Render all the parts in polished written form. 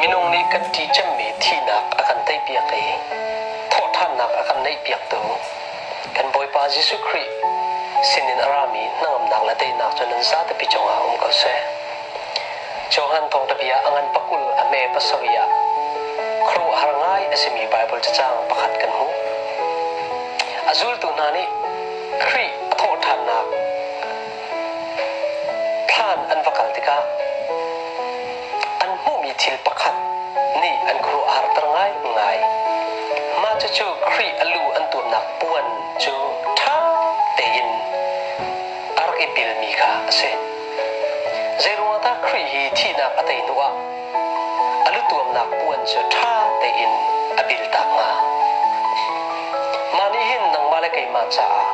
Minung nih kan ṭih cemmi thihnak a kan teipiak i thawhṭhannak a kan neihpiaktu kan Bawipa Jesuh Khrih sinin a rami hnangamnak le daihnak cu nan zatepi cungah um ko seh. Johan thawngṭha bia a ngan pakul a hme pasarih ah khuaruahhar ngai a simi Baibal cacang pakhat kan hmuh. A zultu hna nih Khrih a thawhṭhannak thlan an va kal tikah an hmuhmi thil pakhat nih an khuaruahharter ngaingai. Mah cucu Khrih a lu an tuamnak puan cu ṭha tein a rak i bilmi kha a si. Zeiruangah dah Khrih hi thihnak a tei hnuah a lutuamnak puan cu ṭha tein a biltak hnga? Mah nih hin nangmah le keimah caah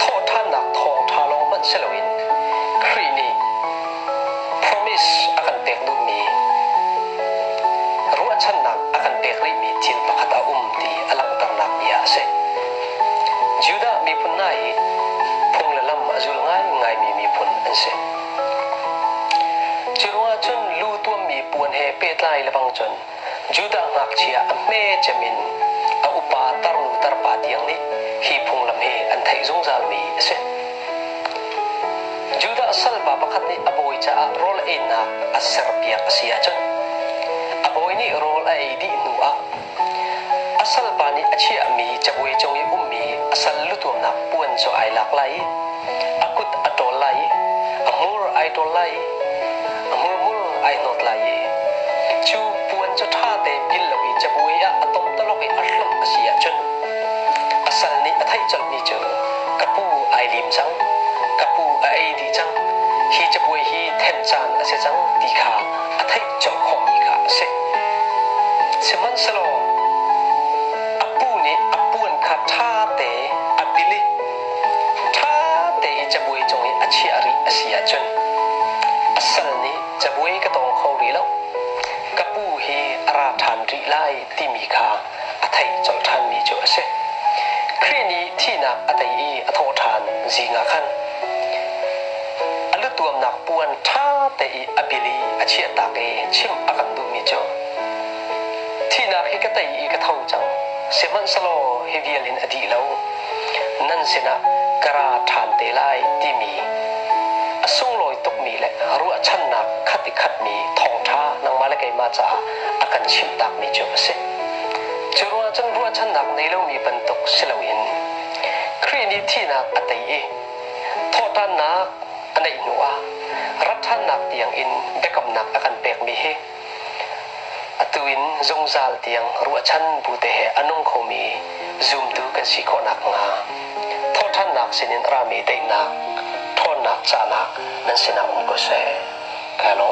thawhṭhannak thawngṭha lawng hmanh si loin Khrih nih promise a kan pek duhmi ruahchannak a kan pek rihmi thil pakhat a um ti a langhternak bia a si. Judah miphun hna hi phung le lam a zul ngaingaimi miphun an si. Cu ruangah cun lu tuammi puan he pehtlai lebang cun Judah ngakchia a hme cem in a upa tarnu tarpa tiang nih hi phunglam hi an theih zungzalmi a si. Judah salpa pakhat nih a bawi caah rawl einak a serpiak a si ahcun a bawi nih rawl a ei dih hnu ah a salpa nih a chiahmi cabuai cung i ummi a sal lutuamnak puan cu ai lak lai i a kut a ṭawl lai i a hmur ai ṭawl lai i a hmurhmul ai hnawt lai i cu puan cu ṭhate bil lo i cabuai ah a tomtalok i a hlomh a si ahcun a sal nih a theih colhmi cu ka pu ai lim cang, ka pu a ei dih cang, hi cabuai hi thenh caan a si cang ti kha a theih colh khawhmi kha a si. Sihmanhsehlaw a pu nih a puan kha ṭhate a bil i ṭha te i cabuai cung i a chiah rih a si ahcun a sal nih cabuai ka tawng kho rih lo, ka pu hi a ra ṭhan rih lai timi kha a theih colh ṭhanmi cu a si. Khrih nih thihnak a tei i a thawh ṭhan zing ah khan a lutuamnak puan ṭha te i a bil i a chiahtak i chimh a kan duhmi cu thihnak hi ka tei i ka tho cang, sihmanhsehlaw hi vial hin a dih lo. Nan sinah ka ra ṭhan te lai timi a sunglawi tukmi le ruahchannak khat i khatmi thawngṭha nangmah le keimah caah a kan chimhtakmi cu a si. Cu ruangah cun ruahchannak nei lomi bantuk si loin Khrih nih thihnak a tei i thawhṭannak a neih hnuah rat ṭhannak tiangin biakamnak a kan pekmi hi atu in zungzal tiang ruahchan bu te he a nung khomi zumtu kan si khawh nakhnga thawhṭhannak sinin a rami daihnak, ṭhawnnak, cahnak nan sinah um ko seh. Kai lawm.